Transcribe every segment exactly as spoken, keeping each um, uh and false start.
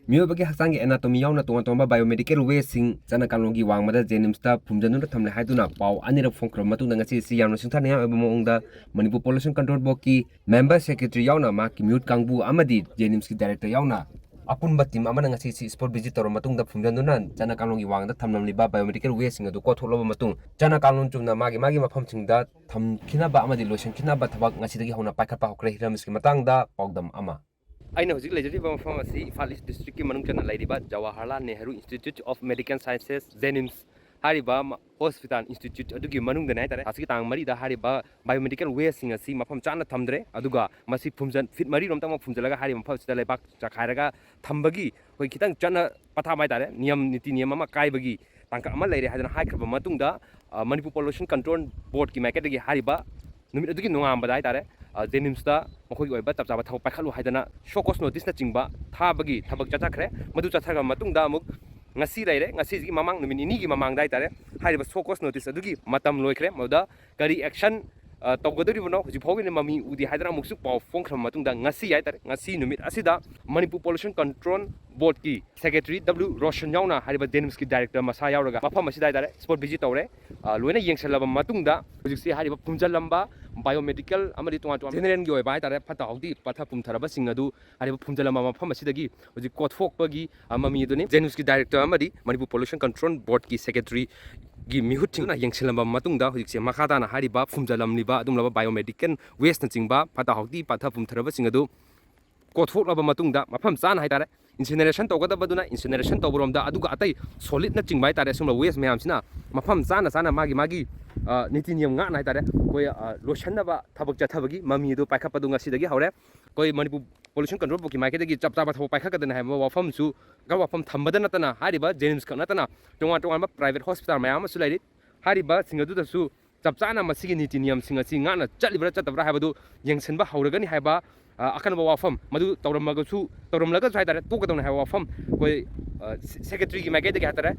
ꯃꯤꯑꯣꯏꯕꯒꯤ ꯍꯛꯆꯥꯡꯒꯤ anatomy ꯌꯥꯎꯅ ꯇꯣꯉꯥꯟ ꯇꯣꯉꯥꯟꯕ biomedical wasteꯁꯤꯡ ꯆꯠꯅ ꯀꯥꯡꯂꯣꯟꯒꯤ ꯋꯥꯡꯃꯗ JNIMSꯇ ꯐꯨꯝꯖꯤꯟꯗꯨꯅ ꯊꯝꯂꯦ ꯍꯥꯏꯗꯨꯅ ꯄꯥꯎ ꯑꯅꯤꯔꯛ ꯐꯣꯡꯈ꯭ꯔꯕ ꯃꯇꯨꯡꯗ ꯉꯁꯤ ꯑꯁꯤ ꯌꯥꯝꯅ ꯁꯤꯡꯊꯥꯅꯤꯡꯉꯥꯏ ꯑꯣꯏꯕ ꯃꯑꯣꯡꯗ Manipur Pollution Control Boardꯀꯤ member secretary ꯌꯥꯎꯅ ꯃꯍꯥꯛꯀꯤ ꯃꯤꯍꯨꯠ ꯀꯥꯡꯕꯨ ꯑꯃꯗꯤ JNIMSꯀꯤ director ꯌꯥꯎꯅ ꯑꯄꯨꯟꯕ team ꯑꯃꯅ ꯉꯁꯤ ꯑꯁꯤ spot visit ꯇꯧꯔꯕ ꯃꯇꯨꯡꯗ ꯐꯨꯝꯖꯤꯟꯗꯨꯅ ꯆꯠꯅ ꯀꯥꯡꯂꯣꯟꯒꯤ ꯋꯥꯡꯃꯗ ꯊꯝꯂꯝꯂꯤꯕ biomedical wasteꯁꯤꯡ ꯑꯗꯨ ꯀꯣꯊꯣꯛꯂꯕ ꯃꯇꯨꯡ ꯆꯠꯅ ꯀꯥꯡꯂꯣꯟ ꯆꯨꯝꯅ ꯃꯥꯒꯤ ꯃꯥꯒꯤ ꯃꯐꯝꯁꯤꯡꯗ ꯊꯝꯈꯤꯅꯕ ꯑꯃꯗꯤ ꯂꯣꯏꯁꯤꯟꯈꯤꯅꯕ ꯊꯕꯛ ꯉꯁꯤꯗꯒꯤ ꯍꯧꯅ ꯄꯥꯏꯈꯠꯄ ꯍꯧꯈ꯭ꯔꯦ꯫ ꯍꯤꯔꯝꯁꯤꯒꯤ ꯃꯇꯥꯡꯗ ꯄꯥꯎꯗꯝ ꯑꯃ꯫ ꯑꯩꯅ ꯍꯧꯖꯤꯛ ꯂꯩꯖꯔꯤꯕ ꯃꯐꯝ ꯑꯁꯤ ꯏꯝꯐꯥꯜ East Districtꯀꯤ ꯃꯅꯨꯡ ꯆꯟꯅ ꯂꯩꯔꯤꯕ Jawaharlal Nehru Institute of Medical Sciences, JNIMS ꯍꯥꯏꯔꯤꯕ ꯃ-, hospital institute ꯑꯗꯨꯒꯤ ꯃꯅꯨꯡꯗꯅꯤ ꯍꯥꯏꯇꯥꯔꯦ꯫ ꯑꯁꯤꯒꯤ ꯇꯥꯡ ꯃꯔꯤꯗ ꯍꯥꯏꯔꯤꯕ biomedical wasteꯁꯤꯡ ꯑꯁꯤ ꯃꯐꯝ ꯆꯥꯅ ꯊꯝꯗ꯭ꯔꯦ, ꯑꯗꯨꯒ ꯃꯁꯤ ꯐꯨꯝꯖꯟ-, feet ꯃꯔꯤꯔꯣꯝꯇꯪ ꯐꯨꯝꯖꯤꯜꯂꯒ ꯍꯥꯏꯔꯤꯕ ꯃꯐꯝ ꯑꯁꯤꯗ ꯂꯩꯕꯥꯛ ꯆꯥꯈꯥꯏꯔꯒ ꯊꯝꯕꯒꯤ ꯑꯩꯈꯣꯏ ꯈꯤꯇꯪ ꯆꯠꯅ ꯄꯊꯥꯞ ꯍꯥꯏꯇꯥꯔꯦ, ꯅꯤꯌꯝ, ꯅꯤꯇꯤ ꯅꯤꯌꯝ ꯑꯃ ꯀꯥꯏꯕꯒꯤ ꯇꯥꯡꯀꯛ ꯑꯃ ꯂꯩꯔꯦ ꯍꯥꯏꯗꯅ ꯍꯥꯏꯈ꯭ꯔꯕ ꯃꯇꯨꯡꯗ, ꯑ, ꯃꯅꯤꯄꯨꯔ Pollution Control Boardꯀꯤ ꯃꯥꯏꯀꯩꯗꯒꯤ ꯍꯥꯏꯔꯤꯕ ꯅꯨꯃꯤꯠ ꯑꯗꯨꯒꯤ ꯅꯣꯡꯉꯥꯟꯕꯗ ꯍꯥꯏꯇꯥꯔꯦ, ꯑ, JNIMSꯇ ꯃꯈꯣꯏꯒꯤ ꯑꯣꯏꯕ ꯆꯞ ꯆꯥꯕ ꯊꯕꯛ ꯄꯥꯏꯈꯠꯂꯨ ꯍꯥꯏꯗꯅ show cause noticeꯅꯆꯤꯡꯕ ꯊꯥꯕꯒꯤ ꯊꯕꯛ ꯆꯠꯊꯈ꯭ꯔꯦ꯫ ꯃꯗꯨ ꯆꯠꯊꯈ꯭ꯔꯕ ꯃꯇꯨꯡꯗ ꯑꯃꯨꯛ ꯉꯁꯤ ꯂꯩꯔꯦ꯫ ꯉꯁꯤꯁꯤꯒꯤ ꯃꯃꯥꯡ ꯅꯨꯃꯤꯠ ꯅꯤꯅꯤꯒꯤ ꯃꯃꯥꯡꯗ ꯍꯥꯏꯇꯥꯔꯦ, ꯍꯥꯏꯔꯤꯕ show cause notice ꯑꯗꯨꯒꯤ ꯃꯇꯝ ꯂꯣꯏꯈ꯭ꯔꯦ꯫ ꯃꯗꯨꯗ ꯀꯔꯤ action, ꯑ, ꯇꯧꯒꯗꯧꯔꯤꯕꯅꯣ ꯍꯧꯖꯤꯛ ꯐꯥꯎꯒꯤꯗꯤ ꯃꯃꯤ ꯎꯗꯦ ꯍꯥꯏꯗꯅ ꯑꯃꯨꯛꯁꯨ ꯄꯥꯎ ꯐꯣꯡꯈ꯭ꯔꯕ ꯃꯇꯨꯡꯗ ꯉꯁꯤ ꯍꯥꯏꯇꯥꯔꯦ, ꯉꯁꯤ ꯅꯨꯃꯤꯠ ꯑꯁꯤꯗ Manipur Pollution Control Boardꯀꯤ secretary W Roshan ꯌꯥꯎꯅ ꯍꯥꯏꯔꯤꯕ JNIMSꯀꯤ director ꯃꯁꯥ ꯌꯥꯎꯔꯒ ꯃꯐꯝ ꯑꯁꯤꯗ ꯍꯥꯏꯇꯥꯔꯦ spot visit ꯇꯧꯔꯦ꯫ ꯑ, ꯂꯣꯏꯅ ꯌꯦꯡꯁꯤꯜꯂꯕ ꯃꯇꯨꯡꯗ ꯍꯧꯖꯤꯛꯁꯤ ꯍꯥꯏꯔꯤꯕ ꯐꯨꯝꯖꯤꯜꯂꯝꯕ biomedical ꯑꯃꯗꯤ ꯇꯣꯉꯥꯟ ꯇꯣꯉꯥꯟ generalꯒꯤ ꯑꯣꯏꯕ ꯍꯥꯏꯇꯥꯔꯦ ꯐꯠꯇ ꯍꯥꯎꯗꯤ ꯄꯠꯊ ꯄꯨꯝꯊꯔꯕꯁꯤꯡ ꯑꯗꯨ ꯍꯥꯏꯔꯤꯕ ꯐꯨꯝꯖꯤꯜꯂꯝꯕ ꯃꯐꯝ ꯑꯁꯤꯗꯒꯤ ꯍꯧꯖꯤꯛ ꯀꯣꯊꯣꯛꯄꯒꯤ, ꯑ, ꯃꯃꯤ ꯑꯗꯨꯅꯤ꯫ JNIMSꯀꯤ director ꯑꯃꯗꯤ ꯃꯅꯤꯄꯨꯔ Pollution Control Boardꯀꯤ secretaryꯒꯤ ꯃꯤꯍꯨꯠꯁꯤꯡꯅ ꯌꯦꯡꯁꯤꯜꯂꯝꯕ ꯃꯇꯨꯡꯗ ꯍꯧꯖꯤꯛꯁꯦ ꯃꯈꯥ ꯇꯥꯅ ꯍꯥꯏꯔꯤꯕ ꯐꯨꯝꯖꯤꯜꯂꯝꯂꯤꯕ ꯑꯗꯨꯒꯨꯝꯂꯕ biomedical wasteꯅꯆꯤꯡꯕ ꯐꯠꯇ ꯍꯥꯎꯗꯤ ꯄꯠꯊ ꯄꯨꯝꯊꯔꯕꯁꯤꯡ ꯑꯗꯨ ꯀꯣꯊꯣꯛꯂꯕ ꯃꯇꯨꯡꯗ ꯃꯐꯝ ꯆꯥꯅ ꯍꯥꯏꯇꯥꯔꯦ, incineration ꯇꯧꯒꯗꯕꯗꯨꯅ incineration ꯇꯧꯕꯔꯣꯝꯗ, ꯑꯗꯨꯒ ꯑꯇꯩ solidꯅꯆꯤꯡꯕ ꯍꯥꯏꯇꯥꯔꯦ, ꯁꯨꯝꯕ waste ꯃꯌꯥꯝꯁꯤꯅ ꯃꯐꯝ ꯆꯥꯅ ꯆꯥꯅ ꯃꯥꯒꯤ ꯃꯥꯒꯤ, ꯑ, ꯅꯤꯇꯤ ꯅꯤꯌꯝ ꯉꯥꯛꯅ ꯍꯥꯏꯇꯥꯔꯦ, ꯑꯩꯈꯣꯏ, ꯑ, ꯂꯣꯏꯁꯤꯟꯅꯕ ꯊꯕꯛ ꯆꯠꯊꯕꯒꯤ ꯃꯃꯤ ꯑꯗꯨ ꯄꯥꯏꯈꯠꯄꯗꯨ ꯉꯁꯤꯗꯒꯤ ꯍꯧꯔꯦ꯫ ꯑꯩꯈꯣꯏ ꯃꯅꯤꯄꯨꯔ Pollution Control Boardꯀꯤ ꯃꯥꯏꯀꯩꯗꯒꯤ ꯆꯞ ꯆꯥꯕ ꯊꯕꯛ ꯄꯥꯏꯈꯠꯀꯗꯅꯤ ꯍꯥꯏꯕ ꯋꯥꯐꯝꯁꯨ, ꯋꯥꯐꯝ ꯊꯝꯕꯗ ꯅꯠꯇꯅ ꯍꯥꯏꯔꯤꯕ JNIMS ꯈꯛ ꯅꯠꯇꯅ ꯇꯣꯉꯥꯟ ꯇꯣꯉꯥꯟꯕ private hospital ꯃꯌꯥꯝ ꯑꯃꯁꯨ ꯂꯩꯔꯤ꯫ ꯍꯥꯏꯔꯤꯕꯁꯤꯡ ꯑꯗꯨꯗꯁꯨ ꯆꯞ ꯆꯥꯅ ꯃꯁꯤꯒꯤ ꯅꯤꯇꯤ ꯅꯤꯌꯝꯁꯤꯡ ꯑꯁꯤ ꯉꯥꯛꯅ ꯆꯠꯂꯤꯕ꯭ꯔꯥ ꯆꯠꯇꯕ꯭ꯔꯥ ꯍꯥꯏꯕꯗꯨ ꯌꯦꯡꯁꯤꯟꯕ ꯍꯧꯔꯒꯅꯤ ꯍꯥꯏꯕ, ꯑ, ꯑꯀꯟꯕ ꯋꯥꯐꯝ, ꯃꯗꯨ ꯇꯧꯔꯝꯃꯒꯁꯨ, ꯇꯧꯔꯝꯂꯒꯁꯨ ꯍꯥꯏꯇꯥꯔꯦ, ꯇꯣꯛꯀꯗꯧꯅꯤ ꯍꯥꯏꯕ ꯋꯥꯐꯝ ꯑꯩꯈꯣꯏ, ꯑ, ꯁꯦ-, secretaryꯒꯤ ꯃꯥꯏꯀꯩꯗꯒꯤ ꯍꯥꯏꯇꯥꯔꯦ,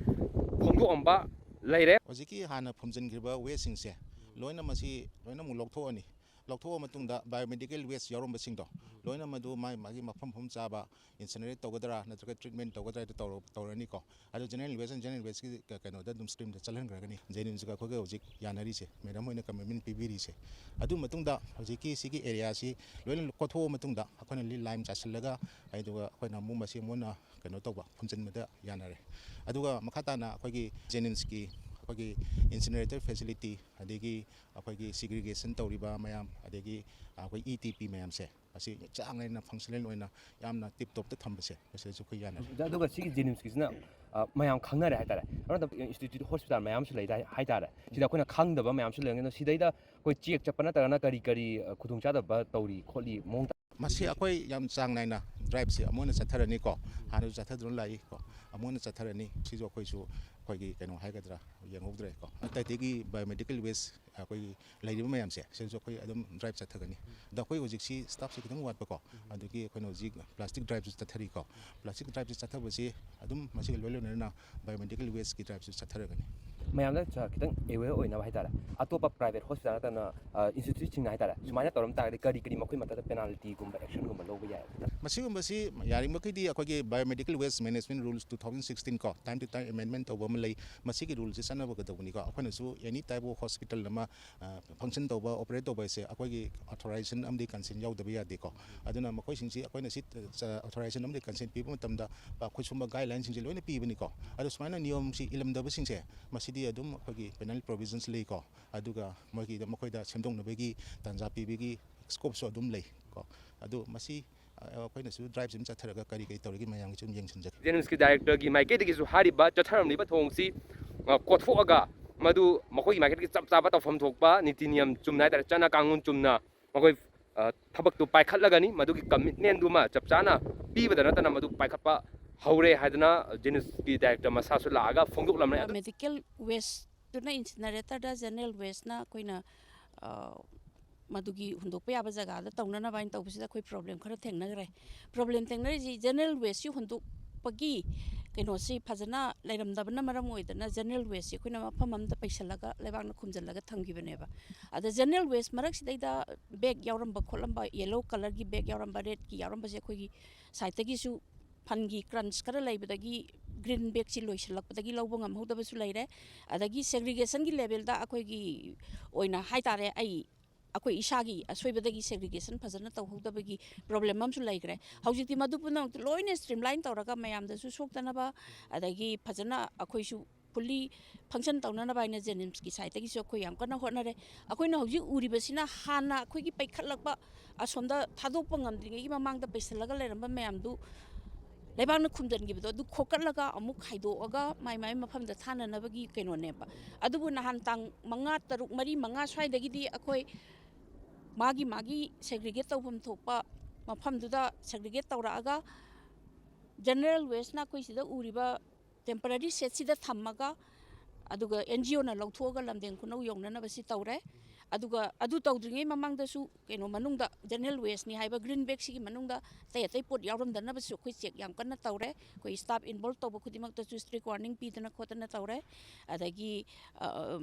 ꯐꯣꯡꯗꯣꯛꯑꯝꯕ ꯂꯩꯔꯦ꯫ ꯍꯧꯖꯤꯛꯀꯤ ꯍꯥꯟꯅ ꯐꯨꯝꯖꯤꯟꯈ꯭ꯔꯤꯕ wasteꯁꯤꯡꯁꯦ ꯂꯣꯏꯅ ꯃꯁꯤ ꯂꯣꯏꯅ ꯑꯃꯨꯛ ꯂꯧꯊꯣꯛꯑꯅꯤ꯫ ꯂꯧꯊꯣꯛꯑ ꯃꯇꯨꯡꯗ biomedical waste ꯌꯥꯎꯔꯝꯕꯁꯤꯡꯗꯣ ꯂꯣꯏꯅ ꯃꯗꯨ ꯃꯥꯒꯤ ꯃꯥꯒꯤ ꯃꯐꯝ ꯃꯐꯝ ꯆꯥꯕ incinerate ꯇꯧꯒꯗ꯭ꯔꯥ ꯅꯠꯇ꯭ꯔꯒ treatment ꯇꯧꯒꯗ꯭ꯔꯥ ꯍꯥꯏꯗꯣ ꯇꯧꯔ-, ꯇꯧꯔꯅꯤꯀꯣ꯫ ꯑꯗꯣ general waste and general wasteꯀꯤ ꯀ-, ꯀꯩꯅꯣꯗ ꯑꯗꯨꯝ streamꯗ ꯆꯠꯍꯟꯈ꯭ꯔꯒꯅꯤ꯫ JNIMSꯀ ꯑꯩꯈꯣꯏꯒ ꯍꯧꯖꯤꯛ ꯌꯥꯅꯔꯤꯁꯦ, madam ꯍꯣꯏꯅ commitment ꯄꯤꯕꯤꯔꯤꯁꯦ꯫ ꯑꯗꯨ ꯃꯇꯨꯡꯗ ꯍꯧꯖꯤꯛꯀꯤ ꯁꯤꯒꯤ areaꯁꯤ ꯂꯣꯏꯅ ꯀꯣꯊꯣꯛꯑ ꯃꯇꯨꯡꯗ ꯑꯩꯈꯣꯏꯅ lime ꯆꯥꯏꯁꯤꯜꯂꯒ, ꯑꯗꯨꯒ ꯑꯩꯈꯣꯏꯅ ꯑꯃꯨꯛ ꯃꯁꯤ ꯑꯃꯨꯛ ꯍꯟꯅ ꯀꯩꯅꯣ ꯇꯧꯕ, ꯐꯨꯝꯖꯤꯟꯕꯗ ꯌꯥꯅꯔꯦ꯫ ꯑꯗꯨꯒ ꯃꯈꯥ ꯇꯥꯅ ꯑꯩꯈꯣꯏꯒꯤ JNIMSꯀꯤ ꯑꯩꯈꯣꯏꯒꯤ incinerator facility, ꯑꯗꯒꯤ ꯑꯩꯈꯣꯏꯒꯤ segregation ꯇꯧꯔꯤꯕ ꯃꯌꯥꯝ, ꯑꯗꯒꯤ ꯑꯩꯈꯣꯏ E T P ꯃꯌꯥꯝꯁꯦ, ꯑꯁꯤ ꯆꯥꯡ ꯅꯥꯏꯅ functional ꯑꯣꯏꯅ ꯌꯥꯝꯅ tip topꯇ ꯊꯝꯕꯁꯦ, ꯃꯁꯤꯗꯁꯨ ꯑꯩꯈꯣꯏ ꯌꯥꯅꯔꯦ꯫ ꯑꯗꯨꯒ ꯁꯤꯒꯤ JNIMSꯀꯤꯁꯤꯅ, ꯑ, ꯃꯌꯥꯝ ꯈꯪꯅꯔꯦ ꯍꯥꯏꯇꯥꯔꯦ꯫ ꯑꯗꯨ ꯅꯠꯇꯕ institute hospital ꯃꯌꯥꯝꯁꯨ ꯂꯩ ꯍꯥꯏ-, ꯍꯥꯏꯇꯥꯔꯦ꯫ ꯁꯤꯗ ꯑꯩꯈꯣꯏꯅ ꯈꯪꯗꯕ ꯃꯌꯥꯝꯁꯨ ꯂꯩꯔꯝꯒꯅꯤ꯫ ꯑꯗꯣ ꯁꯤꯗꯩꯗ ꯑꯩꯈꯣꯏ check ꯆꯠꯄ ꯅꯠꯇ꯭ꯔꯒꯅ ꯀꯔꯤ ꯀꯔꯤ, ꯑ, ꯈꯨꯗꯣꯡꯆꯥꯗꯕ ꯇꯧꯔꯤ ꯈꯣꯠꯂꯤ ꯃꯑꯣꯡ ꯃꯁꯤ ꯑꯩꯈꯣꯏ ꯌꯥꯝ ꯆꯥꯡ ꯅꯥꯏꯅ driveꯁꯦ ꯑꯃꯨꯛ ꯍꯟꯅ ꯆꯠꯊꯔꯅꯤꯀꯣ꯫ ꯍꯥꯟꯅꯁꯨ ꯆꯠꯊꯗꯨꯅ ꯂꯥꯛꯏꯀꯣ꯫ ꯑꯃꯨꯛ ꯍꯟꯅ ꯆꯠꯊꯔꯅꯤ꯫ ꯁꯤꯁꯨ ꯑꯩꯈꯣꯏꯁꯨ ꯑꯩꯈꯣꯏꯒꯤ ꯀꯩꯅꯣ ꯍꯥꯏꯒꯗ꯭ꯔꯥ, ꯌꯦꯡꯍꯧꯗ꯭ꯔꯦꯀꯣ꯫ ꯑꯇꯩ ꯑꯇꯩꯒꯤ biomedical waste ꯑꯩꯈꯣꯏꯒꯤ ꯂꯩꯔꯤꯕ ꯃꯌꯥꯝꯁꯦ, ꯁꯤꯁꯨ ꯑꯩꯈꯣꯏ ꯑꯗꯨꯝ drive ꯆꯠꯊꯒꯅꯤ꯫ ꯑꯗꯣ ꯑꯩꯈꯣꯏ ꯍꯧꯖꯤꯛꯁꯤ staffꯁꯦ ꯈꯤꯇꯪ ꯋꯥꯠꯄꯀꯣ꯫ ꯑꯗꯨꯒꯤ ꯑꯩꯈꯣꯏꯅ ꯍꯧꯖꯤꯛ plastic driveꯁꯨ ꯆꯠꯊꯔꯤꯀꯣ꯫ Plastic driveꯁꯦ ꯆꯠꯊꯕꯁꯤ ꯑꯗꯨꯝ ꯃꯁꯤꯒ ꯂꯣꯏ ꯂꯣꯏꯅꯅ biomedical wasteꯀꯤ driveꯁꯨ ꯆꯠꯊꯔꯒꯅꯤ꯫ ꯃꯌꯥꯝꯗ ꯆ-, ꯈꯤꯇꯪ aware ꯑꯣꯏꯅꯕ ꯍꯥꯏꯇꯥꯔꯦ, ꯑꯇꯣꯞꯄ private hospital ꯅꯠꯇꯅ, ꯑ, instituteꯁꯤꯡꯅ ꯍꯥꯏꯇꯥꯔꯦ, ꯁꯨꯃꯥꯏꯅ ꯇꯧꯔꯝ ꯇꯥꯔꯒꯗꯤ ꯀꯔꯤ ꯀꯔꯤ ꯃꯈꯣꯏ ꯃꯊꯛꯇ penaltyꯒꯨꯝꯕ, actionꯒꯨꯝꯕ ꯂꯧꯕ ꯌꯥꯏ? ꯃꯁꯤꯒꯨꯝꯕꯁꯤ ꯌꯥꯔꯤꯕꯃꯈꯩꯗꯤ ꯑꯩꯈꯣꯏꯒꯤ Biomedical Waste Management Rules two thousand sixteen ꯀꯣ, time to time amendment ꯇꯧꯕ ꯑꯃ ꯂꯩ꯫ ꯃꯁꯤꯒꯤ ruleꯁꯤ ꯆꯠꯅꯕꯒꯗꯧꯕꯅꯤꯀꯣ꯫ ꯑꯩꯈꯣꯏꯅꯁꯨ any type of hospital ꯑꯃ, ꯑ, function ꯇꯧꯕ, operate ꯇꯧꯕ ꯍꯥꯏꯁꯦ ꯑꯩꯈꯣꯏꯒꯤ authorization ꯑꯃꯗꯤ consent ꯌꯥꯎꯗꯕ ꯌꯥꯗꯦꯀꯣ꯫ ꯑꯗꯨꯅ ꯃꯈꯣꯏꯁꯤꯡꯁꯤ ꯑꯩꯈꯣꯏꯅ ꯁꯤ, ꯑ, authorization ꯑꯃꯗꯤ consent ꯄꯤꯕ ꯃꯇꯝꯗ, ꯑ, ꯑꯩꯈꯣꯏ ꯁꯨꯝꯕ guidelineꯁꯤꯡꯁꯦ ꯂꯣꯏꯅ ꯄꯤꯕꯅꯤꯀꯣ꯫ ꯑꯗꯣ ꯁꯨꯃꯥꯏꯅ ꯅꯤꯌꯣꯝꯁꯤ ꯏꯜꯂꯝꯗꯕꯁꯤꯡꯁꯦ, ꯃꯁꯤꯗꯤ ꯑꯗꯨꯝ ꯑꯩꯈꯣꯏꯒꯤ penal provisions ꯂꯩꯀꯣ꯫ ꯑꯗꯨꯒ ꯃꯣꯏꯒꯤꯗ, ꯃꯈꯣꯏꯗ ꯁꯦꯝꯗꯣꯛꯅꯕꯒꯤ ꯇꯥꯟꯖꯥ ꯄꯤꯕꯒꯤ scopeꯁꯨ ꯑꯗꯨꯝ ꯂꯩ ꯀꯣ꯫ ꯑꯗꯨ ꯃꯁꯤ, ꯑ, ꯑꯩꯈꯣꯏꯅꯁꯨ driveꯁꯤ ꯑꯗꯨꯝ ꯆꯠꯊꯔꯒ ꯀꯔꯤ ꯀꯔꯤ ꯇꯧꯔꯤꯒꯦ ꯃꯌꯥꯝꯒꯤꯁꯨ ꯑꯗꯨꯝ ꯌꯦꯡꯁꯤꯟꯖꯒꯦ꯫ JNIMSꯀꯤ directorꯒꯤ ꯃꯥꯏꯀꯩꯗꯒꯤꯁꯨ ꯍꯥꯏꯔꯤꯕ ꯆꯠꯊꯔꯝꯂꯤꯕ ꯊꯧꯑꯣꯡꯁꯤ, ꯑ, ꯀꯣꯊꯣꯛꯑꯒ ꯃꯗꯨ ꯃꯈꯣꯏꯒꯤ ꯃꯥꯏꯀꯩꯗꯒꯤ ꯆꯞ ꯆꯥꯕ ꯇꯧꯐꯝ ꯊꯣꯛꯄ ꯅꯤꯇꯤ ꯅꯤꯌꯝ ꯆꯨꯝꯅ ꯍꯥꯏꯇꯥꯔꯦ, ꯆꯠꯅ ꯀꯥꯡꯂꯣꯟ ꯆꯨꯝꯅ ꯃꯈꯣꯏ, ꯑ, ꯊꯕꯛꯇꯨ ꯄꯥꯏꯈꯠꯂꯒꯅꯤ꯫ ꯃꯗꯨꯒꯤ commitmentꯗꯨꯃ ꯆꯞ ꯆꯥꯅ ꯄꯤꯕꯗ ꯅꯠꯇꯅ ꯃꯗꯨ ꯄꯥꯏꯈꯠꯄ ꯍꯧꯔꯦ ꯍꯥꯏꯗꯅ JNIMSꯀꯤ director ꯃꯁꯥꯁꯨ ꯂꯥꯛꯑꯒ ꯐꯣꯡꯗꯣꯛꯂꯝꯂꯦ꯫ ꯑꯗꯨ medical wasteꯇꯨꯅ incineratorꯗ, general wasteꯅ ꯑꯩꯈꯣꯏꯅ, ꯑ, ꯃꯗꯨꯒꯤ ꯍꯨꯟꯗꯣꯛꯄ ꯌꯥꯕ ꯖꯒꯥꯗ ꯇꯧꯅꯅꯕ ꯍꯥꯏꯅ ꯇꯧꯕꯁꯤꯗ ꯑꯩꯈꯣꯏ problem ꯈꯔ ꯊꯦꯡꯅꯈ꯭ꯔꯦ꯫ Problem ꯊꯦꯡꯅꯔꯤꯁꯤ general wasteꯁꯤ ꯍꯨꯟꯗꯣꯛꯄꯒꯤ ꯀꯩꯅꯣꯁꯤ ꯐꯖꯅ ꯂꯩꯔꯝꯗꯕꯅ ꯃꯔꯝ ꯑꯣꯏꯗꯅ ꯖꯦꯅꯔꯦꯜ ꯋꯦꯁꯁꯤ ꯑꯩꯈꯣꯏꯅ ꯃꯐꯝ ꯑꯃꯗ ꯄꯩꯁꯜꯂꯒ ꯂꯩꯕꯥꯛꯅ ꯈꯨꯝꯖꯤꯜꯂꯒ ꯊꯝꯈꯤꯕꯅꯦꯕ꯫ ꯑꯗ ꯖꯦꯅꯔꯦꯜ ꯋꯦꯁ ꯃꯔꯛꯁꯤꯗꯩꯗ ꯕꯦꯒ ꯌꯥꯎꯔꯝꯕ ꯈꯣꯠꯂꯝꯕ, ꯌꯦꯂꯣ ꯀꯂꯔꯒꯤ ꯕꯦꯒ ꯌꯥꯎꯔꯝꯕ, ꯔꯦꯗꯀꯤ ꯌꯥꯎꯔꯝꯕꯁꯦ ꯑꯩꯈꯣꯏꯒꯤ ꯁꯥꯏꯠꯇꯒꯤꯁꯨ ꯐꯟꯒꯤ ꯀ꯭ꯔꯟꯁ ꯈꯔ ꯂꯩꯕꯗꯒꯤ ꯒ꯭ꯔꯤꯟ ꯕꯦꯒꯁꯤ ꯂꯣꯏꯁꯤꯜꯂꯛꯄꯗꯒꯤ ꯂꯧꯕ ꯉꯝꯍꯧꯗꯕꯁꯨ ꯂꯩꯔꯦ꯫ ꯑꯗꯒꯤ ꯁꯦꯒ꯭ꯔꯤꯒꯦꯁꯟꯒꯤ ꯂꯦꯕꯦꯜꯗ ꯑꯩꯈꯣꯏꯒꯤ ꯑꯣꯏꯅ ꯍꯥꯏꯇꯥꯔꯦ, ꯑꯩ ꯑꯩꯈꯣꯏ ꯏꯁꯥꯒꯤ ꯑꯁꯣꯏꯕꯗꯒꯤ ꯁꯦꯒ꯭ꯔꯤꯒꯦꯁꯟ ꯐꯖꯅ ꯇꯧꯍꯧꯗꯕꯒꯤ ꯄ꯭ꯔꯣꯕ꯭ꯂꯦꯝ ꯑꯃꯁꯨ ꯂꯩꯈ꯭ꯔꯦ꯫ ꯍꯧꯖꯤꯛꯇꯤ ꯃꯗꯨ ꯄꯨꯝꯅꯃꯛꯇ ꯂꯣꯏꯅ ꯁ꯭ꯇ꯭ꯔꯤꯝꯂꯥꯏꯟ ꯇꯧꯔꯒ ꯃꯌꯥꯝꯗꯁꯨ ꯁꯣꯛꯇꯅꯕ, ꯑꯗꯒꯤ ꯐꯖꯅ ꯑꯩꯈꯣꯏꯁꯨ ꯐꯨꯜꯂꯤ ꯐꯪꯁꯟ ꯇꯧꯅꯅꯕ ꯍꯥꯏꯅ ꯖꯦꯅꯤꯝꯁꯀꯤ ꯁꯥꯏꯠꯇꯒꯤꯁꯨ ꯑꯩꯈꯣꯏ ꯌꯥꯝ ꯀꯟꯅ ꯍꯣꯠꯅꯔꯦ꯫ ꯑꯩꯈꯣꯏꯅ ꯍꯧꯖꯤꯛ ꯎꯔꯤꯕꯁꯤꯅ ꯍꯥꯟꯅ ꯑꯩꯈꯣꯏꯒꯤ ꯄꯩꯈꯠꯂꯛꯄ, ꯑꯁꯣꯝꯗ ꯊꯥꯗꯣꯛꯄ ꯉꯝꯗ꯭ꯔꯤꯉꯩꯒꯤ ꯃꯃꯥꯡꯗ ꯄꯩꯁꯤꯜꯂꯒ ꯂꯩꯔꯝꯕ ꯃꯌꯥꯝꯗꯨ ꯂꯩꯕꯥꯛꯅ ꯈꯨꯝꯖꯤꯟꯈꯤꯕꯗꯣ, ꯑꯗꯨ ꯈꯣꯀꯠꯂꯒ ꯑꯃꯨꯛ ꯈꯥꯏꯗꯣꯛꯑꯒ ꯃꯥꯏ ꯃꯥꯏ ꯃꯐꯝꯗ ꯊꯥꯅꯅꯕꯒꯤ ꯀꯩꯅꯣꯅꯦꯕ꯫ ꯑꯗꯨꯕꯨ ꯅꯍꯥꯟ ꯇꯥꯡ ꯃꯉꯥ, ꯇꯔꯨꯛ, ꯃꯔꯤ, ꯃꯉꯥ ꯁ꯭ꯋꯥꯏꯗꯒꯤꯗꯤ ꯑꯩꯈꯣꯏ ꯃꯥꯒꯤ ꯃꯥꯒꯤ ꯁꯦꯒ꯭ꯔꯤꯒꯦꯠ ꯇꯧꯐꯝ ꯊꯣꯛꯄ ꯃꯐꯝꯗꯨꯗ ꯁꯦꯒ꯭ꯔꯤꯒꯦꯠ ꯇꯧꯔꯛꯑꯒ, ꯖꯦꯅꯔꯦꯜ ꯋꯦꯁꯅ ꯑꯩꯈꯣꯏ ꯁꯤꯗ ꯎꯔꯤꯕ ꯇꯦꯝꯄꯔꯔꯤ ꯁꯦꯠꯁꯤꯗ ꯊꯝꯃꯒ, ꯑꯗꯨꯒ ꯑꯦꯟ ꯖꯤ ꯑꯣꯅ ꯂꯧꯊꯣꯛꯑꯒ ꯂꯝꯗꯦꯟ ꯈꯨꯅꯧ ꯌꯧꯅꯅꯕꯁꯤ ꯇꯧꯔꯦ꯫ ꯑꯗꯨꯒ ꯑꯗꯨ ꯇꯧꯗ꯭ꯔꯤꯉꯩ ꯃꯃꯥꯡꯗꯁꯨ ꯀꯩꯅꯣ ꯃꯅꯨꯡꯗ, ꯖꯦꯅꯔꯦꯜ ꯋꯦꯁꯅꯤ ꯍꯥꯏꯕ ꯒ꯭ꯔꯤꯟ ꯕꯦꯒꯁꯤꯒꯤ ꯃꯅꯨꯡꯗ ꯑꯇꯩ ꯑꯇꯩ ꯄꯣꯠ ꯌꯥꯎꯔꯝꯗꯅꯕꯁꯨ ꯑꯩꯈꯣꯏ ꯆꯦꯛ ꯌꯥꯝ ꯀꯟꯅ ꯇꯧꯔꯦ꯫ ꯑꯩꯈꯣꯏ ꯁ꯭ꯇꯥꯐ ꯏꯟꯚꯣꯜꯕ ꯇꯧꯕ ꯈꯨꯗꯤꯡꯃꯛꯇꯁꯨ ꯁ꯭ꯇ꯭ꯔꯤꯛ ꯋꯥꯔꯅꯤꯡ ꯄꯤꯗꯅ ꯈꯣꯠꯇꯅ ꯇꯧꯔꯦ꯫ ꯑꯗꯒꯤ, ꯑ,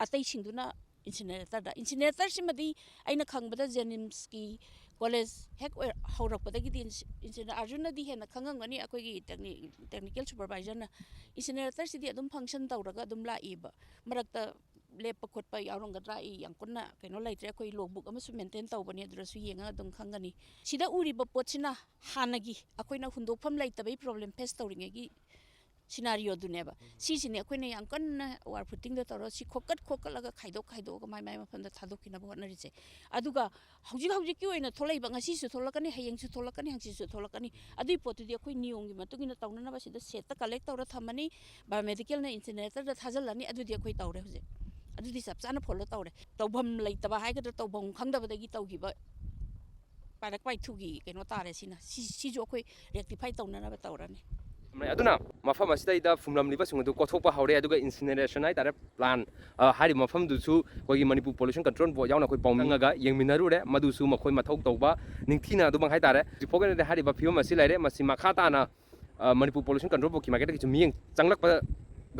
ꯑꯇꯩꯁꯤꯡꯗꯨꯅ ꯏꯟꯁꯤꯅꯦꯔꯦꯇꯔꯗ, ꯏꯟꯁꯤꯅꯦꯔꯦꯇꯔꯁꯤꯃꯗꯤ ꯑꯩꯅ ꯈꯪꯕꯗ ꯖꯦꯅꯤꯝꯁꯀꯤ ꯀꯣꯂꯦꯖ ꯍꯦꯛ ꯑꯣꯏ-, ꯍꯧꯔꯛꯄꯗꯒꯤꯗꯤ ꯏꯟꯁꯤ-, ꯏꯟꯁꯤꯅꯦ-, ꯑꯥꯔꯖꯨꯟꯅꯗꯤ ꯍꯦꯟꯅ ꯈꯪꯉꯝꯒꯅꯤ, ꯑꯩꯈꯣꯏꯒꯤ ꯇꯦꯛꯅꯤ-, ꯇꯦꯛꯅꯤꯀꯦꯜ ꯁꯨꯄꯔꯚꯥꯏꯖꯔꯅ꯫ ꯏꯟꯁꯤꯅꯦꯔꯦꯇꯔꯁꯤꯗꯤ ꯑꯗꯨꯝ ꯐꯪꯁꯟ ꯇꯧꯔꯒ ꯑꯗꯨꯝ ꯂꯥꯛꯏꯕ꯫ ꯃꯔꯛꯇ ꯂꯦꯞꯄ ꯈꯣꯠꯄ ꯌꯥꯎꯔꯝꯒꯗ꯭ꯔꯥ? ꯑꯩ ꯌꯥꯝ ꯀꯟꯅ ꯀꯩꯅꯣ ꯂꯩꯇ꯭ꯔꯦ꯫ ꯑꯩꯈꯣꯏ ꯂꯣꯒꯕꯨꯛ ꯑꯃꯁꯨ ꯃꯦꯟꯇꯦꯟ ꯇꯧꯕꯅꯦ, ꯑꯗꯨꯗꯁꯨ ꯌꯦꯡꯉꯒ ꯑꯗꯨꯝ ꯈꯪꯒꯅꯤ꯫ ꯁꯤꯗ ꯎꯔꯤꯕ ꯄꯣꯠꯁꯤꯅ ꯍꯥꯟꯅꯒꯤ ꯑꯩꯈꯣꯏꯅ ꯍꯨꯟꯗꯣꯛꯐꯝ ꯂꯩꯇꯕꯒꯤ ꯄ꯭ꯔꯣꯕ꯭ꯂꯦꯝ ꯐꯦꯁ ꯇꯧꯔꯤꯉꯩꯒꯤ ꯁꯤꯅꯥꯔꯤꯑꯣꯗꯨꯅꯦꯕ꯫ ꯁꯤꯁꯤꯅꯦ ꯑꯩꯈꯣꯏꯅ ꯌꯥꯝ ꯀꯟꯅ ꯋꯥꯔ ꯐꯨꯇꯤꯡꯗ ꯇꯧꯔ ꯁꯤ ꯈꯣꯀꯠ ꯈꯣꯀꯠꯂꯒ ꯈꯥꯏꯗꯣꯛ ꯈꯥꯏꯗꯣꯛꯑꯒ ꯃꯥꯏ ꯃꯥꯏ ꯃꯐꯝꯗ ꯊꯥꯗꯣꯛꯈꯤꯅꯕ ꯍꯣꯠꯅꯔꯤꯁꯦ꯫ ꯑꯗꯨꯒ ꯍꯧꯖꯤꯛ ꯍꯧꯖꯤꯛꯀꯤ ꯑꯣꯏꯅ ꯊꯣꯛꯂꯛꯏꯕ, ꯉꯁꯤꯁꯨ ꯊꯣꯛꯂꯛꯀꯅꯤ, ꯍꯌꯦꯡꯁꯨ ꯊꯣꯛꯂꯛꯀꯅꯤ, ꯍꯪꯆꯤꯠꯁꯨ ꯊꯣꯛꯂꯛꯀꯅꯤ, ꯑꯗꯨꯒꯤ ꯄꯣꯠꯇꯨꯗꯤ ꯑꯩꯈꯣꯏ ꯅꯤꯌꯣꯝꯒꯤ ꯃꯇꯨꯡ ꯏꯟꯅ ꯇꯧꯅꯅꯕ ꯁꯤꯗ ꯁꯦꯠꯇ ꯀꯂꯦꯛ ꯇꯧꯔ ꯊꯝꯃꯅꯤ, ꯕꯥꯏꯑꯣꯃꯦꯗꯤꯀꯦꯜꯅ ꯏꯟꯁꯤꯅꯔꯦꯇꯔꯗ ꯊꯥꯖꯤꯜꯂꯅꯤ꯫ ꯑꯗꯨꯗꯤ ꯑꯩꯈꯣꯏ ꯇꯧꯔꯦ ꯍꯧꯖꯤꯛ꯫ ꯑꯗꯨꯗꯤ ꯆꯞ ꯆꯥꯅ ꯐꯣꯂꯣ ꯇꯧꯔꯦ꯫ ꯇꯧꯐꯝ ꯂꯩꯇꯕ ꯍꯥꯏꯒꯗ꯭ꯔꯥ, ꯇꯧꯐꯝ ꯈꯪꯗꯕꯗꯒꯤ ꯇꯧꯈꯤꯕ ꯄꯥꯏꯔꯛ ꯄꯥꯏꯊꯨꯒꯤ ꯀꯩꯅꯣ ꯇꯥꯔꯦ꯫ ꯁꯤꯅ ꯁꯤ-, ꯁꯤꯁꯨ ꯑꯩꯈꯣꯏ ꯔꯦꯛꯇꯤꯐꯥꯏ ꯇꯧꯅꯅꯕ ꯇꯧꯔꯅꯤ꯫ ꯑꯗꯨꯅ ꯃꯐꯝ ꯑꯁꯤꯗꯩꯗ ꯐꯨꯝꯂꯝꯂꯤꯕꯁꯤꯡ ꯑꯗꯨ ꯀꯣꯊꯣꯛꯄ ꯍꯧꯔꯦ꯫ ꯑꯗꯨꯒ ꯏꯟꯁꯤꯅꯔꯦꯁꯟ ꯍꯥꯏꯇꯥꯔꯦ, ꯄ꯭ꯂꯥꯟ, ꯑ, ꯍꯥꯏꯔꯤꯕ ꯃꯐꯝꯗꯨꯁꯨ ꯑꯩꯈꯣꯏꯒꯤ ꯃꯅꯤꯄꯨꯔ ꯄꯣꯂꯨꯁꯟ ꯀꯟꯇ꯭ꯔꯣꯜ ꯕꯣꯔꯗ ꯌꯥꯎꯅ ꯑꯩꯈꯣꯏ ꯄꯥꯎꯃꯤꯉꯒ ꯌꯦꯡꯃꯤꯟꯅꯔꯨꯔꯦ꯫ ꯃꯗꯨꯁꯨ ꯃꯈꯣꯏ ꯃꯊꯧ ꯇꯧꯕ ꯅꯤꯡꯊꯤꯅ ꯑꯗꯨꯃꯛ ꯍꯥꯏꯇꯥꯔꯦ꯫ ꯍꯧꯖꯤꯛ ꯐꯥꯎꯒꯤꯗꯤ ꯍꯥꯏꯔꯤꯕ ꯐꯤꯕꯝ ꯑꯁꯤ ꯂꯩꯔꯦ꯫ ꯃꯁꯤ ꯃꯈꯥ ꯇꯥꯅ ꯑ, ꯃꯅꯤꯄꯨꯔ ꯄꯣꯂꯨꯁꯟ ꯀꯟꯇ꯭ꯔꯣꯜ ꯕꯣꯔꯗꯀꯤ ꯃꯥꯏꯀꯩꯗꯒꯤꯁꯨ ꯃꯤꯠꯌꯦꯡ ꯆꯪꯂꯛꯄꯒ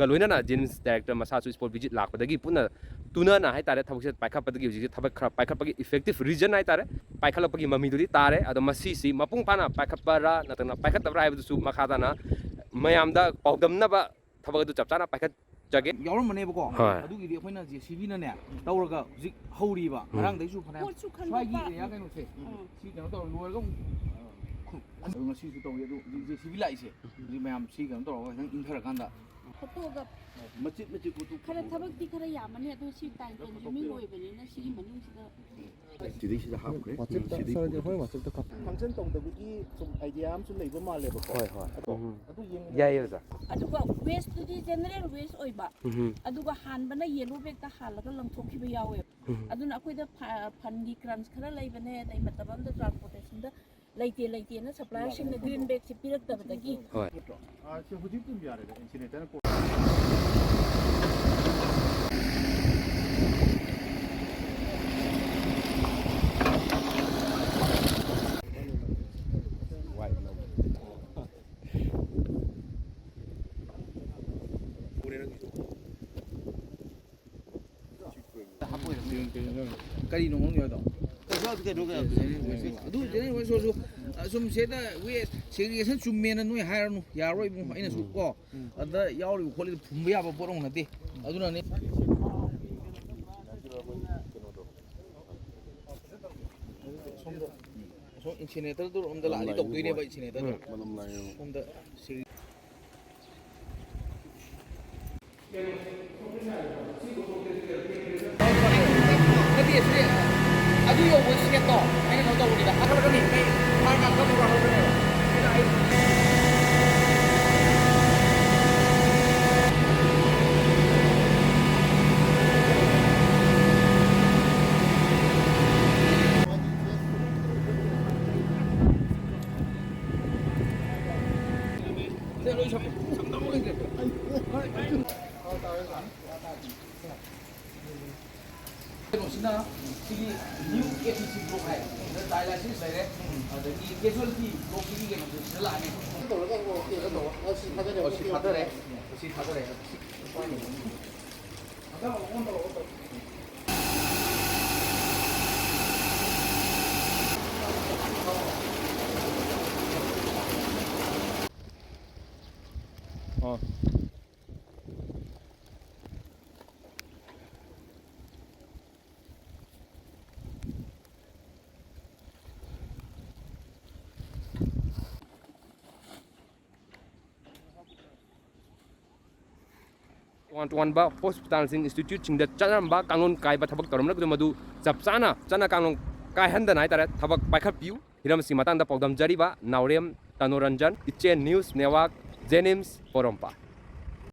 ꯂꯣꯏꯅꯅ ꯖꯦꯅꯤꯝꯁ ꯗꯥꯏꯔꯦꯛꯇꯔ ꯃꯁꯥꯁꯨ ꯁ꯭ꯄꯣꯠ ꯚꯤꯖꯤꯠ ꯂꯥꯛꯄꯗꯒꯤ ꯄꯨꯟꯅ ꯇꯨꯅꯅ ꯍꯥꯏꯇꯥꯔꯦ, ꯊꯕꯛꯁꯦ ꯄꯥꯏꯈꯠꯄꯗꯒꯤ ꯍꯧꯖꯤꯛꯁꯦ ꯊꯕꯛ ꯈꯔ ꯄꯥꯏꯈꯠꯄꯒꯤ ꯏꯐꯦꯛꯇꯤꯞ ꯔꯤꯖꯟ ꯍꯥꯏꯇꯥꯔꯦ, ꯄꯥꯏꯈꯠꯂꯛꯄꯒꯤ ꯃꯃꯤꯗꯨꯗꯤ ꯇꯥꯔꯦ꯫ ꯑꯗꯣ ꯃꯁꯤꯁꯤ ꯃꯄꯨꯡ ꯐꯥꯅ ꯄꯥꯏꯈꯠꯄ꯭ꯔꯥ ꯅꯠꯇ꯭ꯔꯒꯅ ꯄꯥꯏꯈꯠꯇꯕ꯭ꯔꯥ ꯍꯥꯏꯕꯗꯨꯁꯨ ꯃꯈꯥ ꯇꯥꯅ ꯃꯌꯥꯝꯗ ꯄꯥꯎꯗꯝꯅꯕ ꯊꯕꯛ ꯑꯗꯨ ꯆꯞ ꯆꯥꯅ ꯄꯥꯏꯈꯠꯆꯒꯦ꯫ ꯌꯥꯎꯔꯝꯕꯅꯦꯕꯀꯣ꯫ ꯍꯣꯏ꯫ ꯑꯗꯨꯒꯤꯗꯤ ꯑꯩꯈꯣꯏꯅ ꯖꯦ ꯁꯤ ꯕꯤꯅꯅꯦ ꯇꯧꯔꯒ ꯍꯧꯖꯤꯛ ꯍꯧꯔꯤꯕ꯫ ꯎꯝ꯫ ꯉꯔꯥꯡꯗꯩꯁꯨ ꯐꯅꯌꯥꯝ ꯄꯣꯠꯁꯨ ꯈꯟꯗꯣꯛꯄ꯫ ꯁ꯭ꯋꯥꯏꯒꯤ ꯑꯦꯔꯤꯌꯥ ꯀꯩꯅꯣꯁꯦ, ꯎꯝ꯫ ꯁꯤ ꯀꯩꯅꯣ ꯇꯧꯔ ꯂꯣꯏꯔꯒ ꯑꯃꯨꯛ, ꯑ, ꯈꯨ-, ꯑꯗꯨ ꯉꯁꯤꯁꯨ ꯇꯧꯏ꯫ ꯑꯗꯨ ꯍꯧꯖꯤꯛ ꯖꯦ ꯁꯤ ꯕꯤ ꯂꯥꯛꯏꯁꯦ, ꯍꯧꯖꯤꯛ ꯃꯌꯥꯝ ꯁꯤ ꯀꯩꯅꯣ ꯇꯧꯔꯒ ꯈꯤꯇꯪ ꯏꯪꯊꯔꯀꯥꯟꯗ ꯐꯣꯇꯣꯒ ꯃꯆꯤꯠ ꯃꯆꯤꯠ ꯐꯣꯇꯣ ꯈꯔ ꯊꯕꯛꯇꯤ ꯈꯔ ꯌꯥꯝꯃꯅꯤ, ꯑꯗꯣ ꯁꯤ ꯇꯥꯏꯝ ꯀꯟꯖꯨꯃꯤꯡ ꯑꯣꯏꯕꯅꯤꯅ ꯁꯤꯒꯤ ꯃꯅꯨꯡꯁꯤꯗ꯫ ꯁꯤꯗꯩꯁꯤꯗ ꯍꯥꯞꯈ꯭ꯔꯦ꯫ ꯋꯥꯆꯦꯞꯇ, ꯁꯤꯗꯩ ꯁꯥꯔꯒꯤ ꯍꯣꯔꯦꯟ ꯋꯥꯆꯦꯞꯇ ꯀꯥꯞꯄꯤꯌꯨ꯫ ꯐꯪꯁꯟ ꯇꯧꯗꯕꯒꯤ ꯁꯨꯝ ꯑꯥꯏꯗꯤꯌꯥ ꯑꯃꯁꯨ ꯂꯩꯕ ꯃꯥꯜꯂꯦꯕꯀꯣ꯫ ꯍꯣꯏ, ꯍꯣꯏ꯫ ꯑꯗꯣ ꯎꯝ꯫ ꯑꯗꯨ ꯌꯦꯡꯕꯗ ꯌꯥꯏꯌꯦ, ꯑꯣꯖꯥ꯫ ꯑꯗꯨꯒ ꯋꯦꯁꯇꯨꯗꯤ ꯖꯦꯅꯔꯦꯜ ꯋꯦꯁ ꯑꯣꯏꯕ꯫ ꯎꯝ꯫ ꯑꯗꯨꯒ ꯍꯥꯟꯕꯅ ꯌꯦꯂꯣ ꯕꯦꯒꯇ ꯍꯥꯜꯂꯒ ꯂꯪꯊꯣꯛꯈꯤꯕ ꯌꯥꯎꯋꯦꯕ꯫ ꯎꯝ꯫ ꯑꯗꯨꯅ ꯑꯩꯈꯣꯏꯗ ꯐ-, ꯐꯟꯒꯤ ꯀ꯭ꯔꯟꯁ ꯈꯔ ꯂꯩꯕꯅꯦ, ꯑꯗꯩ ꯃꯇꯝ ꯑꯃꯗ ꯇ꯭ꯔꯥꯟꯁꯄꯣꯔꯇꯦꯁꯟꯗ ꯂꯩꯇꯦ ꯂꯩꯇꯦꯅ ꯁꯄ꯭ꯂꯥꯏꯌꯔꯁꯤꯡꯅ ꯒ꯭ꯔꯤꯟ ꯕꯦꯒꯁꯦ ꯄꯤꯔꯛꯇꯕꯗꯒꯤ꯫ ꯍꯣꯏ꯫ ꯑꯥ, ꯁꯤ ꯍꯧꯖꯤꯛꯇꯤ ꯌꯥꯔꯦꯗ, ꯏꯟꯁꯤꯅꯦꯇꯔꯅ ꯀꯣ-, ꯀꯔꯤꯅꯣ ꯈꯪꯗꯦ ꯑꯗꯣ꯫ ꯀꯩꯁꯨ ꯌꯥꯎꯗꯦ ꯀꯩꯅꯣ, ꯀꯩꯅꯣ꯫ ꯑꯗꯨ ꯖꯦꯅꯔꯦꯜ ꯋꯦꯁ ꯑꯣꯏꯔꯁꯨ, ꯑꯁꯨꯝ ꯁꯤꯗ ꯋꯦꯁ ꯁꯦꯒ꯭ꯔꯤꯒꯦꯁꯟ ꯆꯨꯝꯃꯦꯅ ꯅꯣꯏ ꯍꯥꯏꯔꯅꯨ, ꯌꯥꯔꯣꯏ ꯏꯕꯨꯡ꯫ ꯑꯩꯅꯁꯨ ꯀꯣ, ꯑꯗ ꯌꯥꯎꯔꯤꯕ ꯈꯣꯠꯂꯤꯕ ꯐꯨꯝꯕ ꯌꯥꯕ ꯄꯣꯠ ꯑꯃ ꯅꯠꯇꯦ꯫ ꯑꯗꯨꯅꯅꯦ꯫ ꯁꯣꯝꯗ, ꯁꯣꯝ ꯏꯟꯁꯤꯅꯦꯇꯔꯗꯨ ꯔꯣꯝꯗ ꯂꯥꯛꯑꯗꯤ ꯇꯧꯗꯣꯏꯅꯦꯕ, ꯏꯟꯁꯤꯅꯦꯇꯔꯗꯣ꯫ ꯁꯣꯝꯗ ꯁꯦꯒ꯭ꯔꯤ- ꯅꯠꯇꯦ, ꯁꯤ ꯑꯗꯨ ꯌꯧꯕ ꯁꯦꯠꯇꯣ ꯑꯩꯅ ꯀꯩꯅꯣ ꯇꯧꯕꯅꯤꯗ꯫ ꯍꯥꯞꯀꯠꯂꯛꯀꯅꯤ꯫ ꯃꯥꯔꯛ ꯀꯥꯞꯊꯣꯛꯅꯕ ꯍꯥꯞꯀꯠꯂꯛꯀꯅꯦꯕ꯫ ꯀꯩꯅꯣꯁꯤꯅ ꯁꯤꯒꯤ ꯅ꯭ꯌꯨ ꯑꯦ ꯁꯤ ꯁꯤ ꯕ꯭ꯂꯣꯛ ꯍꯥꯏ, ꯁꯤꯗ ꯗꯥꯏꯂꯥꯏꯁꯤꯁ ꯂꯩꯔꯦ, ꯑꯗꯒꯤ ꯀꯦꯖꯨꯋꯦꯜꯇꯤ ꯕ꯭ꯂꯣꯛꯁꯤꯒꯤ ꯀꯩꯅꯣꯁꯦ ꯁꯤꯗ ꯂꯥꯛꯑꯅꯤ꯫ ꯀꯩꯅꯣ ꯇꯧꯔꯒ ꯑꯃꯨꯛ ꯀꯩꯅꯣ ꯇꯧꯕ꯫ ꯑꯣ, ꯁꯤ ꯊꯥꯗꯔꯦ꯫ ꯑꯣ, ꯁꯤ ꯊꯥꯗꯔꯦ꯫ ꯁꯤ ꯊꯥꯗꯔꯦ꯫ ꯁꯤ ꯊꯥꯗꯔꯣ, ꯑꯣꯟ ꯇꯧꯔꯣ, ꯑꯣꯟ ꯇꯧꯔꯣ꯫ ꯑꯣ꯫ ꯇꯣꯉꯥꯟ ꯇꯣꯉꯥꯟꯕ ꯍꯣꯁꯄꯤꯇꯥꯜꯁꯤꯡ, ꯏꯟꯁꯇꯤꯇ꯭ꯌꯨꯠꯁꯤꯡꯗ ꯆꯠꯅꯔꯝꯕ ꯀꯥꯡꯂꯣꯟ ꯀꯥꯏꯕ ꯊꯕꯛ ꯇꯧꯔꯝꯂꯒꯁꯨ ꯃꯗꯨ ꯆꯞ ꯆꯥꯅ ꯆꯠꯅ ꯀꯥꯡꯂꯣꯟ ꯀꯥꯏꯍꯟꯗꯅ ꯍꯥꯏꯇꯥꯔꯦ ꯊꯕꯛ ꯄꯥꯏꯈꯠꯄꯤꯌꯨ꯫ ꯍꯤꯔꯝ ꯑꯁꯤꯒꯤ ꯃꯇꯥꯡꯗ ꯄꯥꯎꯗꯝꯖꯔꯤꯕ ꯅꯥꯎꯔꯦꯝ ꯇꯅꯣꯔꯟꯖꯟ, ꯏꯆꯦ ꯅ꯭ꯌꯨꯁ ꯅꯦꯠꯋꯥꯔꯛ, ꯖꯦꯅꯤꯝꯁ, ꯄꯣꯔꯣꯝꯄꯥꯠ꯫